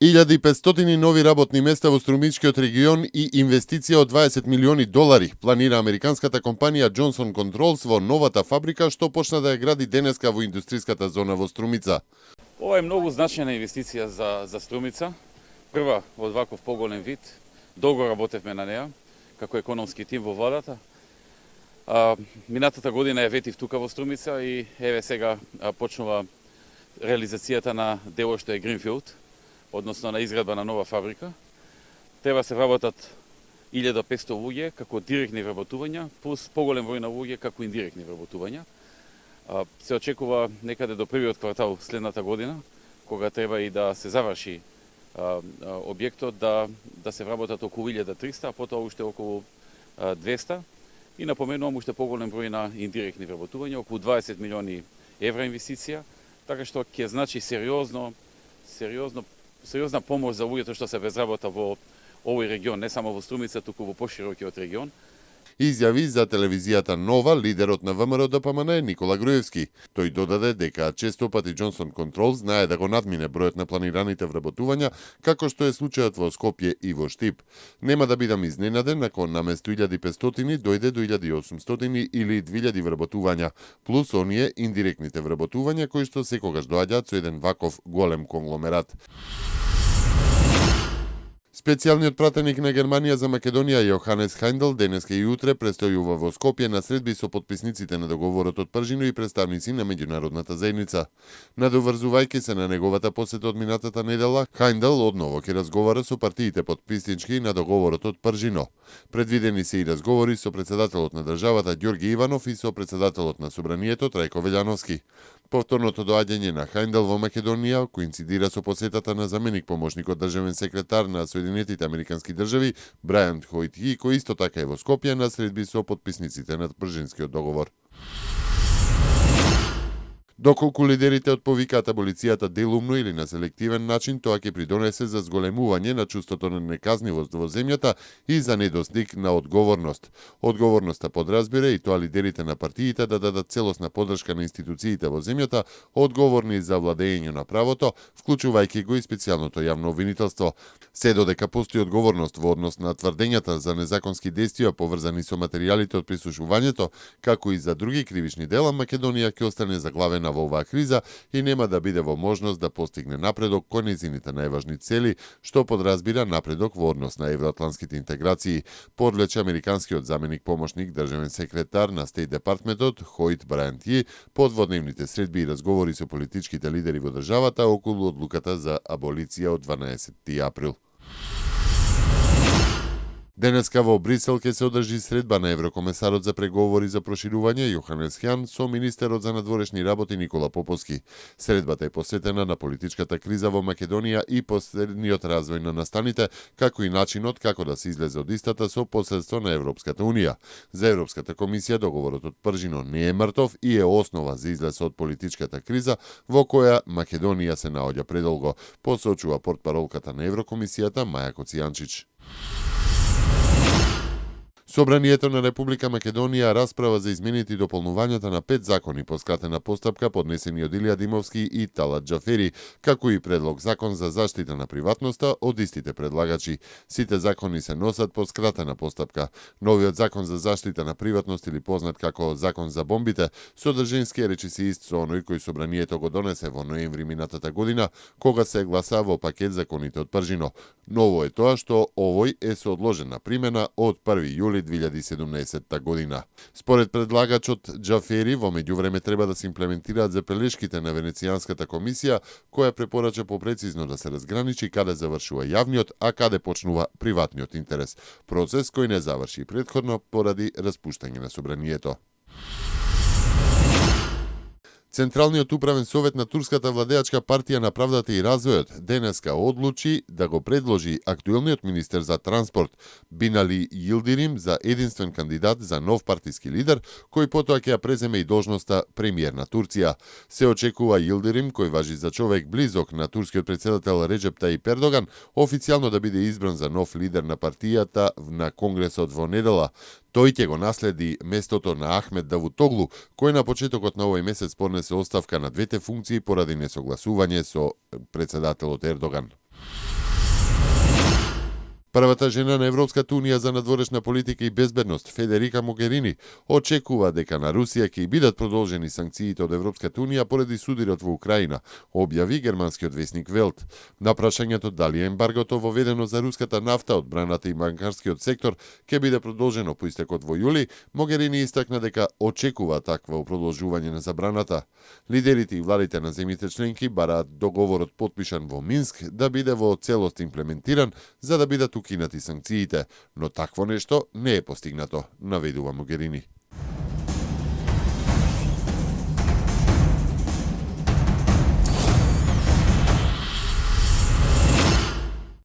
1.500 нови работни места во Струмичкиот регион и инвестиција од 20 милиони долари планира американската компанија Johnson Controls во новата фабрика што почна да ја гради денеска во индустриската зона во Струмица. Ова е многу значајна инвестиција за Струмица, прва од ваков поголем вид. Долго работевме на неа како економски тим во владата. Минатата година ја ветив тука во Струмица и еве сега почнува реализацијата на дело што е Гринфилд, односно на изградба на нова фабрика. Треба се вработат 1500 луѓе како директни вработувања, плюс поголем број на луѓе како индиректни вработувања. Се очекува некаде до првиот квартал следната година, кога треба и да се заврши објектот, да се вработат околу 1300, а потоа уште околу 200. И напоменувам уште поголем број на индиректни вработувања, околу 20 милиони евра инвестиција, така што ќе значи сериозна помош за луѓето што се без работа во овој регион, не само во Струмица, туку во поширокиот регион. Изјави за телевизијата Нова лидерот на ВМРО ДПМН Никола Груевски. Тој додаде дека често пати Johnson Controls знае да го надмине бројот на планираните вработувања, како што е случајот во Скопје и во Штип. Нема да бидам изненаден ако наместо 1500 дојде до 1800 или 2000 вработувања, плюс оние индиректните вработувања кои што секогаш доаѓаат со еден ваков голем конгломерат. Специјалниот пратеник на Германија за Македонија Јоханес Хајндел денеска и утре престојува во Скопје на средби со потписниците на договорот од Пржино и представници на меѓународната заедница. Надоврзувајќи се на неговата посета од минатата недела, Хајндел одново ќе разговара со партиите потписнички на договорот од Пржино. Предвидени се и разговори со председателот на државата Ѓорги Иванов и со председателот на Собранието Трајко Велјановски. Повторното доаѓање на Хајндел во Македонија коинцидира со посетата на заменик помошникот државен секретар на Соединетите Американски држави Брајан Хојтги, кој исто така е во Скопје на средби со потписниците на Пржинскиот договор. Доколку лидерите од повикаат аболицијата делумно или на селективен начин, тоа ќе придонесе за зголемување на чувството на неказнивост во земјата и за недостиг на одговорност. Одговорноста подразбира и тоа лидерите на партиите да дадат целосна поддршка на институциите во земјата, одговорни за владење на правото, вклучувајќи го и специјалното јавно обвинителство. Се додека постои одговорност во однос на тврдењата за незаконски действија поврзани со материјалите од прислушувањето, како и за други кривични дела, Македонија ќе остане заглавена во оваа криза и нема да биде во можност да постигне напредок кон нејзините најважни цели, што подразбира напредок во однос на евроатлантските интеграции, подлече американскиот заменик помошник државен секретар на Стейт департментот Хојт Брајан подводневните средби и разговори со политичките лидери во државата околу одлуката за аболиција од 12 април. Денеска во Брисел ќе се одржи средба на еврокомесарот за преговори за проширување Јоханес Хан со министерот за надворешни работи Никола Поповски. Средбата е посветена на политичката криза во Македонија и последниот развој на настаните, како и начинот како да се излезе од истата со посредство на Европската унија. За Европската комисија договорот од Пржино не е мртов и е основа за излез од политичката криза во која Македонија се наоѓа предолго, посочува портпаролката на Еврокомисијата Маја Коцијанчич. Собранието на Република Македонија расправа за измените и дополнувањата на 5 закони по скратена постапка поднесени од Илија Димовски и Талат Џафери, како и предлог закон за заштита на приватноста од истите предлагачи. Сите закони се носат по скратена постапка. Новиот закон за заштита на приватност или познат како закон за бомбите, содржински речиси ист со оној кој Собранието го донесе во ноември минатата година, кога се гласа во пакет законите од Пржино. Ново е тоа што овој е со одложена примена од 1 јули 2017 година. Според предлагачот Џафери, во меѓувреме треба да се имплементираат забелешките на Венецијанската комисија, која препорача попрецизно да се разграничи каде завршува јавниот, а каде почнува приватниот интерес. Процес кој не заврши претходно поради распуштање на Собранието. Централниот управен совет на турската владеачка партија на правдата и развојот денеска одлучи да го предложи актуелниот министер за транспорт Бинали Јилдирим за единствен кандидат за нов партиски лидер, кој потоа ќе ја преземе и должноста премиер на Турција. Се очекува Јилдирим, кој важи за човек близок на турскиот председател Реџеп Тајип Ердоган, официјално да биде избран за нов лидер на партијата на Конгресот во недела. Тој ќе го наследи местото на Ахмед Давутоглу, кој на почетокот на овој месец поднесе оставка на двете функции поради несогласување со председателот Ердоган. Првата жена на Европската унија за надворешна политика и безбедност, Федерика Могерини, очекува дека на Русија ќе бидат продолжени санкциите од Европската унија поради судирот во Украина, објави германскиот весник Велт. На прашањето дали ембаргото воведено за руската нафта, одбраната и банкарскиот сектор ќе биде продолжено по истекот во јули, Могерини истакна дека очекува такво продолжување на забраната. Лидерите и владите на земјите членки бараат договорот потпишан во Минск да биде во целост имплементиран за да бидат укинати санкциите, но такво нешто не е постигнато, наведува Могерини.